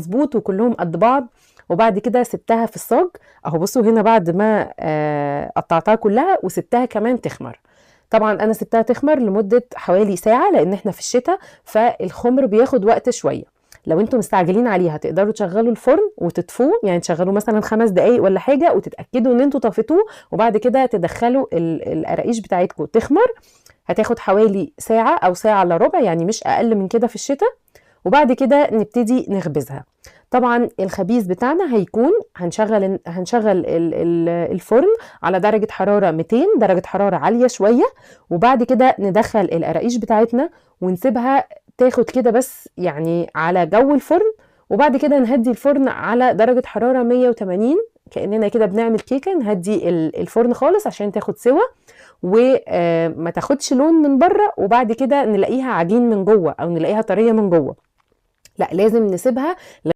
مظبوط وكلهم قد بعض. وبعد كده سبتها في الصاج اهو. بصوا هنا بعد ما قطعتها كلها وسبتها كمان تخمر. طبعا انا سبتها تخمر لمدة حوالي ساعة لان احنا في الشتاء فالخمر بياخد وقت شوية. لو انتم مستعجلين عليها تقدروا تشغلوا الفرن وتطفوه، يعني تشغلوه مثلا 5 دقايق ولا حاجة وتتأكدوا ان انتوا طفيتوه، وبعد كده تدخلوا القراقيش بتاعتكم تخمر. هتاخد حوالي ساعة او ساعة الا ربع، يعني مش اقل من كده في الشتاء. وبعد كده نبتدي نخبزها. طبعا الخبيز بتاعنا هيكون هنشغل الفرن على درجة حرارة 200، درجة حرارة عالية شوية. وبعد كده ندخل القراقيش بتاعتنا ونسيبها تاخد كده بس على جو الفرن، وبعد كده نهدي الفرن على درجة حرارة 180، كأننا كده بنعمل كيكة. نهدي الفرن خالص عشان تاخد سوا وما تاخدش لون من بره، وبعد كده نلاقيها عجين من جوه او نلاقيها طرية من جوه. لا، لازم نسيبها